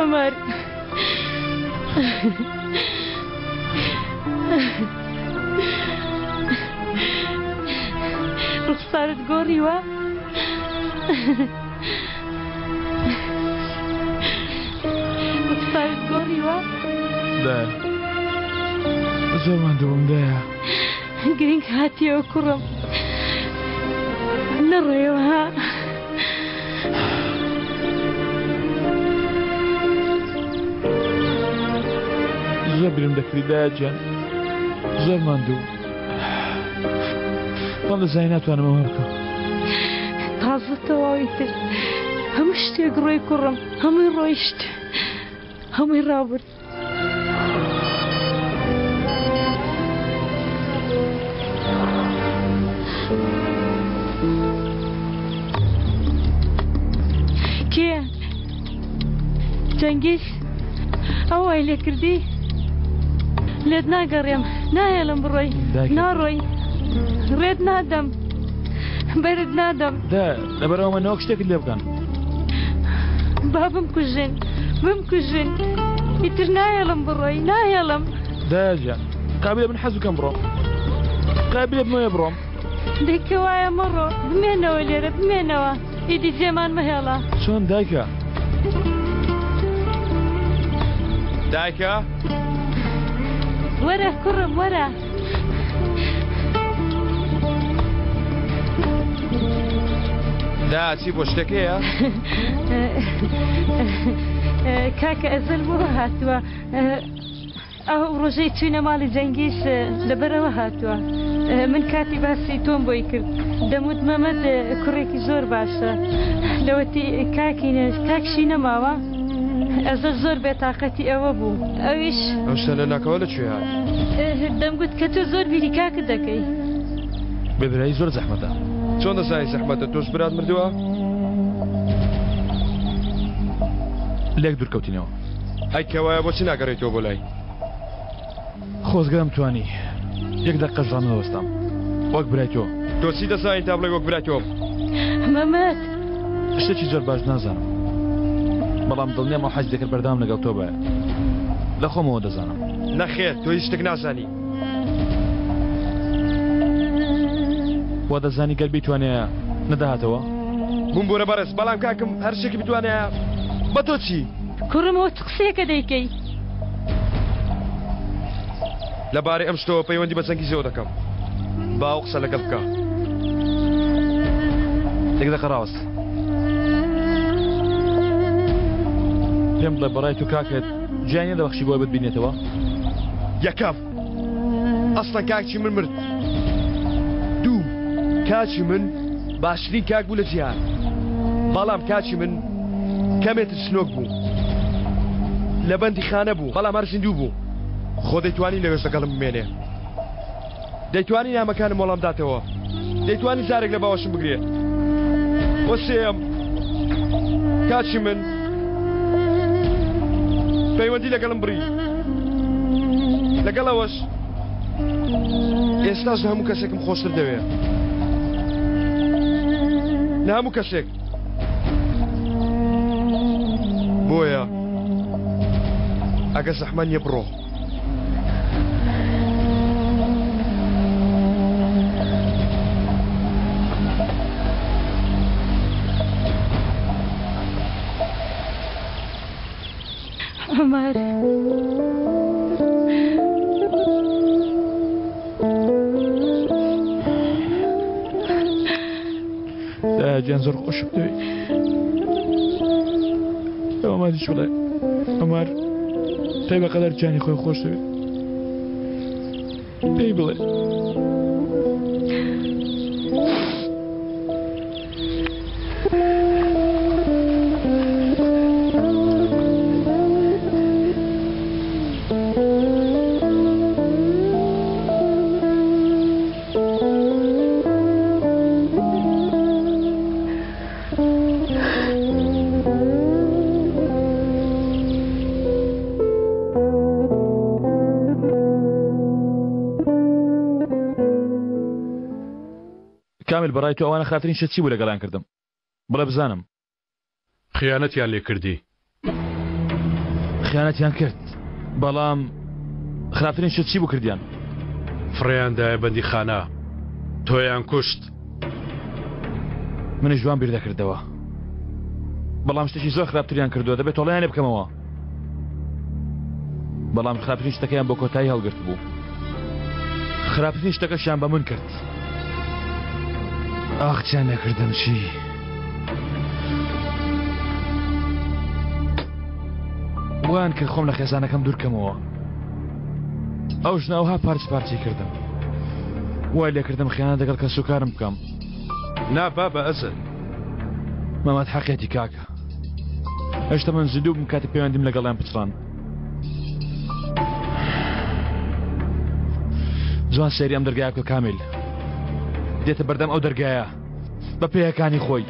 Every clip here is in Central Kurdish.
عومەر. ڕوخسارت گۆڕیوە؟ ڕوخسارت گۆڕیوە؟ دایە زۆر ماندوو بووم دایە. گرنگ هاتیەوە کوڕم نەڕۆیەوە ها. زۆر بیرم دەکردی دایە گیان زۆر ماندوو بەڵام دەزانی ناتوانم ئەمە بکەم. تازە تەواوی تر هەموو شتێک ڕۆی کوڕم هەمووی ڕۆیشت هەمووی ڕابرد. کێ؟ جەنگیز ئەو وای لێ کردی؟ لێت ناگەڕێم ناهێڵم بڕۆی ناڕۆی ڕێت نادەم بەرت نادەم دە لەبەرئەوە نەوەک شتێکت لێ بکەن. با بمکوژن بمکوژن ئیتر ناهێڵم بڕۆی ناهێڵم. دایە گیان قابلە من حەز بکەم بڕۆم قابلە بمەوێ بڕۆم. دەی کەوایە مەڕۆ بمێنەوە لێرە بمێنەوە ئیدی جێمان مەهێڵە. چۆن دایکە؟ دایکە؟ وەرە کوڕم وەرە. دا چی بۆ شتێک هەیە؟ کاکە ئەزەل بۆ هاتووە ئەو ڕۆژەی چوینە ماڵی جەنگیز لەبەرەوە هاتووە من کاتی باسی تۆم بۆی کرد دەموت مەمەد کوڕێکی زۆر باشە لەوەتی کاکی کاکشی نەماوە ئەزەل زۆر بێتاقەتی ئەوە بوو ئەویش. ئەو شتە لەناکاوە لە کوێ هات؟ دەمگوت کە تۆ زۆر بیری کاکت دەکەی. بێ برایی زۆر زەحمەتە. چۆن دەزانی زەحمەتە؟ تۆش برات مردووە؟ لێک دوور کەوتینەوە. ئەی کەوایە بۆچی ناگەڕێیتەوە بۆ لای؟ خۆزگە دەمتوانی یەک دەقەش ڕانەدەوەستام وەک برای تۆ. تۆ چی دەزانی تا بڵێی وەک برای تۆم؟ مەمەد! شتێکی زۆر باش نازانم بەڵام دڵنیام ئەو حەزی دەکرد بەردەوام لەگەڵ تۆ بایە. لە خۆمەوە دەزانم. نەخێر تۆ هیچ شتێک نازانی. وا دەزانی گەر بیتوانایە نەدەهاتەوە؟ بمبورە بەڕێز بەڵام کاکم هەر شتێکی بتوانایە بە تۆ چی؟ کوڕم ئەوە چ قسەیەکە دەیکەی؟ لەبارەی ئەم شتەوە پەیوەندی بە جەنگیزەوە دەکەم با ئەو قسە لەگەڵ بکا. یەک دەقە ڕاوەستە. پێم بڵێ بەڕای تۆ کاکت گیانی نەدەبەخشی بۆی بتبینێتەوە؟ یەکەم، ئەسڵەن کاکی من مرد. دوو، کاکی من باشترین کاک بوو لە جیهان. بەڵام کاکی من کەمێ ترسنۆک بوو. لە بەندیخانە بوو، بەڵام هەر زیندوو بوو. خۆ دەیتوانی لەوێش لەگەڵم بمێنێ. دەیتوانی نامەکانم وەڵام داتەوە. دەیتوانی جارێک لە باوەشم بگرێ. وە سێیەم، کاکی من پەیوەندی لەگەڵم بڕی. لەگەڵ ئەوەش ئێستاش لە هەموو کەسێکم خۆشتر دەوێ. لە هەموو کەسێک. بۆیە ئەگەر زەحمەت نییە بڕۆ. عومەر. دایە گیان زۆر خۆشم دەوێی. ئەوەمانیش بڵێ عومەر تۆی بەقەدەر گیانی خۆی خۆش دەوێت. پێی بڵێ. کامیل بەڕای تۆ ئەوانە خراپترین شت چی بوو لەگەڵیان کردم بڵێ بزانم. خیانەتیان لێ کردی. خیانەتیان کرد بەڵام خراپترین شت چی بوو کردیان؟ فڕێیان دایە بەندیخانە تۆیان کوشت. منیش وام بیر دەکردەوە بەڵام شتێکی زۆر خراپتریان کردووە دەبێت تۆڵەیان لێ بکەمەوە بەڵام خراپترین شتەکەیان بۆ کۆتایی هەڵگرت بوو خراپترین شتەکەشیان بە من کرد ئاخ چیان نەکردم چی وایان کرد خۆم لە خێزانەکەم دوورکەمەوە ئەو ژنە ئەوها پارچ پارچەی کردم وای لێکردم خیانەت لەگەڵ کەسوکارم بکەم نا بابە ئەزل مەمەد حەقیەتی کاکە هێشتا من زیندوو بووم کاتێک پەیوەندیم لەگەڵیان پچڕان جوان سەیری ئەم دەرگایە بکە کامیل دێتە بەردەم ئەو دەرگایە بە پێیەکانی خۆی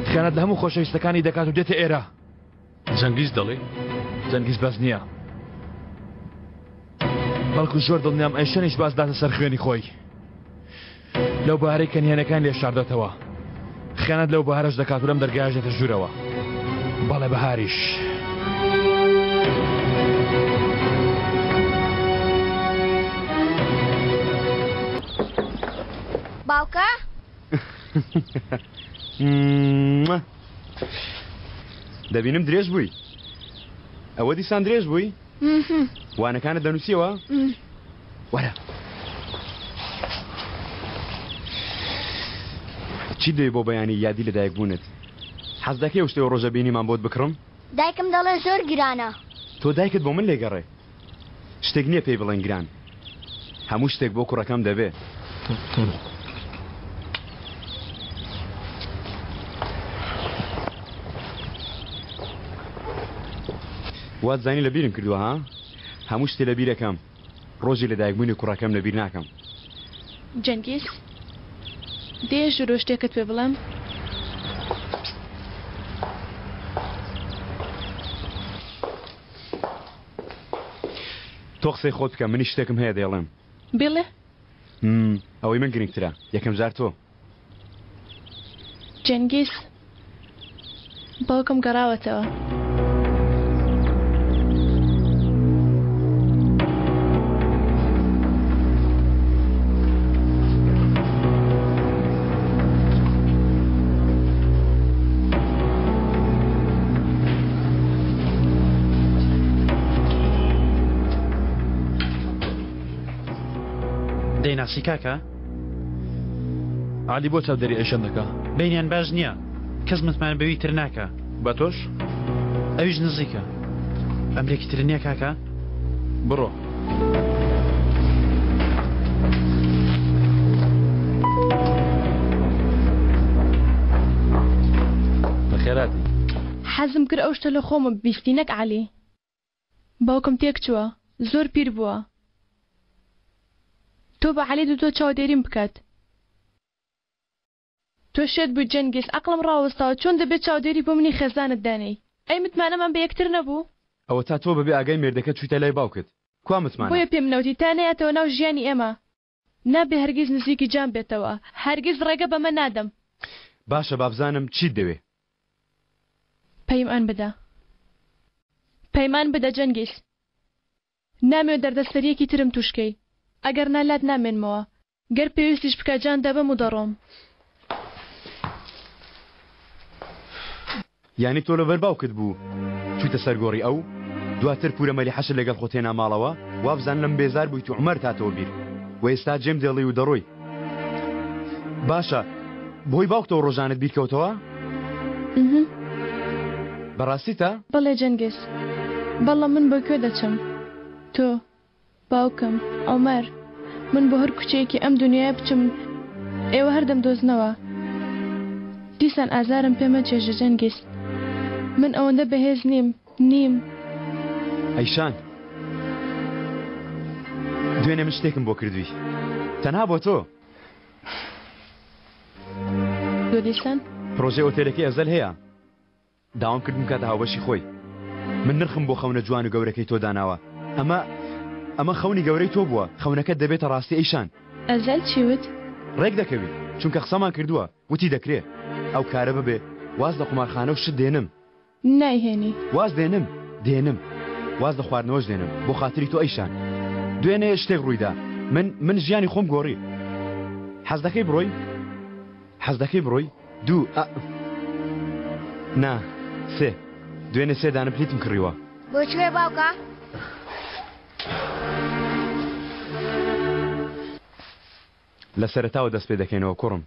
خیانەت لە هەموو خۆشەویستەکانی دەکات و دێتە ئێرە جەنگیز دەڵێ جەنگیز بەس نییە بەڵکو زۆر دڵنیام ئەیشەنیش باز داتە سەر خوێنی خۆی لەو بارەی کە نهێنەکان لێ شاردەتەوە خیانەت لەو بەهارەش دەکات و لەم دەرگایش دێتە ژوورەوە بەڵێ بەهاریش. باوکە؟ دەبینم درێژ بووی ئەوە دیسان درێژ بووی وانەکانت دەنووسیەوە وەرە چی دەوێ بۆ بەیانی یادی لەدایک بوونت حەز دەکەی ئەو شتەی ڕۆژە بینیمان بۆت بکڕم دایکم دەڵێ زۆر گرانە تۆ دایکت بۆ من لێگەڕێ شتێک نییە پێی بڵێن گران هەموو شتێک بۆ کوڕەکەم دەبێ. وات زانی لە بیرم کردووە ها؟ هەموو شتێ لە بیرەکەم ڕۆژی لەدایکبوونی کوڕەکەم لە بیر ناکەم. جەنگیز دێیە ژوورەوە شتێکت پێ بڵێم؟ تۆ قسەی خۆت بکە منیش شتێکم هەیە دەیڵێم. بیڵێ. ئەوەی من گرنگترە یەکەم جار تۆ. جەنگیز باوکم گەڕاوەتەوە. دەیناسی کاکە؟ عەلی بۆ چاودێری ئەیشەن دەکا؟ بەینیان باش نییە کەس متمانە بەوی تر ناکا. بە تۆش؟ ئەویش نزیکە. ئەمرێکی تر نییە کاکە؟ بڕۆ. بەخێرهاتی. حەزم کرد ئەو شتە لە خۆمە ببیستی نەک عەلی. باوکم تێکچووە زۆر پیر بووە. تۆ بە عەلی دوتوە چاودێریم بکات. تۆ شێت بووی جەنگیز عەقڵم ڕاوەستاوە چۆن دەبێت چاودێری بۆ منی خێزانت دانێی ئەی متمانەمان بە یەکتر نەبوو؟ ئەوەتا تۆ بەبێ ئاگای مێردەکەت چوویتە لای باوکت کوا متمانە؟ بۆیە پێم نەوتی تا نەیاتەوە ناو ژیانی ئێمە نابێ هەرگیز نزیکی جان بێتەوە هەرگیز ڕێگە بەمە نادەم. باشە بابزانم چیت دەوێ؟ پەیمان بدە پەیمان بدە جەنگیز نامەوێ دەردەسەریەکی ترم توش کەی ئەگەر نا لات نامێنمەوە گەر پێویستیش بکا جان دەبەم و دەڕۆم. یانی تۆ لەبەر باوکت بوو چوویتە سەر گۆڕی ئەو؟ دواتر پورە مەلیحەشت لەگەڵ خۆت هێنا ماڵەوە؟ وابزانم لەم بێزار بوویت و عومەرت هاتەوە بیر و ئێستا جێم دێڵی و دەڕۆی. باشە بەهۆی باوکتەوە ڕۆژانەت بیر کەوتەوە؟ بەڕاستیتە؟ بەڵێ جەنگیز بەڵام من بۆ کوێ دەچم؟ تۆ باوکم، عومەر، من بۆ هەر کوچەیەکی ئەم دونیایە بچم ئێوە هەر دەمدۆزنەوە. دیسان ئازارم پێ مەچێژە جەنگیز. من ئەوەندە بەهێز نیم، نیم. ئەیشان، دوێنێ من شتێکم بۆ کردووی. تەنها بۆ تۆ. تۆ دیسان؟ پرۆژەی ئۆتێلەکەی ئەزەل هەیە. داوام کرد بمکاتە هاوبەشی خۆی. من نرخم بۆ خەونە جوان و گەورەکەی تۆ داناوە. ئەمە ئەمە خەونی گەورەی تۆ بووە. خەونەکەت دەبێتە ڕاستی ئەیشان. ئەزەل چی وت؟ ڕێک دەکەوی. چونکە قسەمان کردووە. وتی دەکرێ ئەو کارە ببێ. واز لە قومارخانە و شت دێنم. نایهێنی. واز دێنم. دێنم. واز لە خواردنەوەش دێنم بۆ خاتری تۆ ئەیشان. دوێنێ شتێک ڕوویدا. من من ژیانی خۆم گۆڕی. حەز دەکەی بڕۆی؟ حەز دەکەی بڕۆی؟ دوو ئا نا سێ. دوێنێ سێ دانە پلیتم کڕیوە. بۆ کوێ باوکە؟ لە سەرەتاوە دەست پێ دەکەینەوە کوڕم.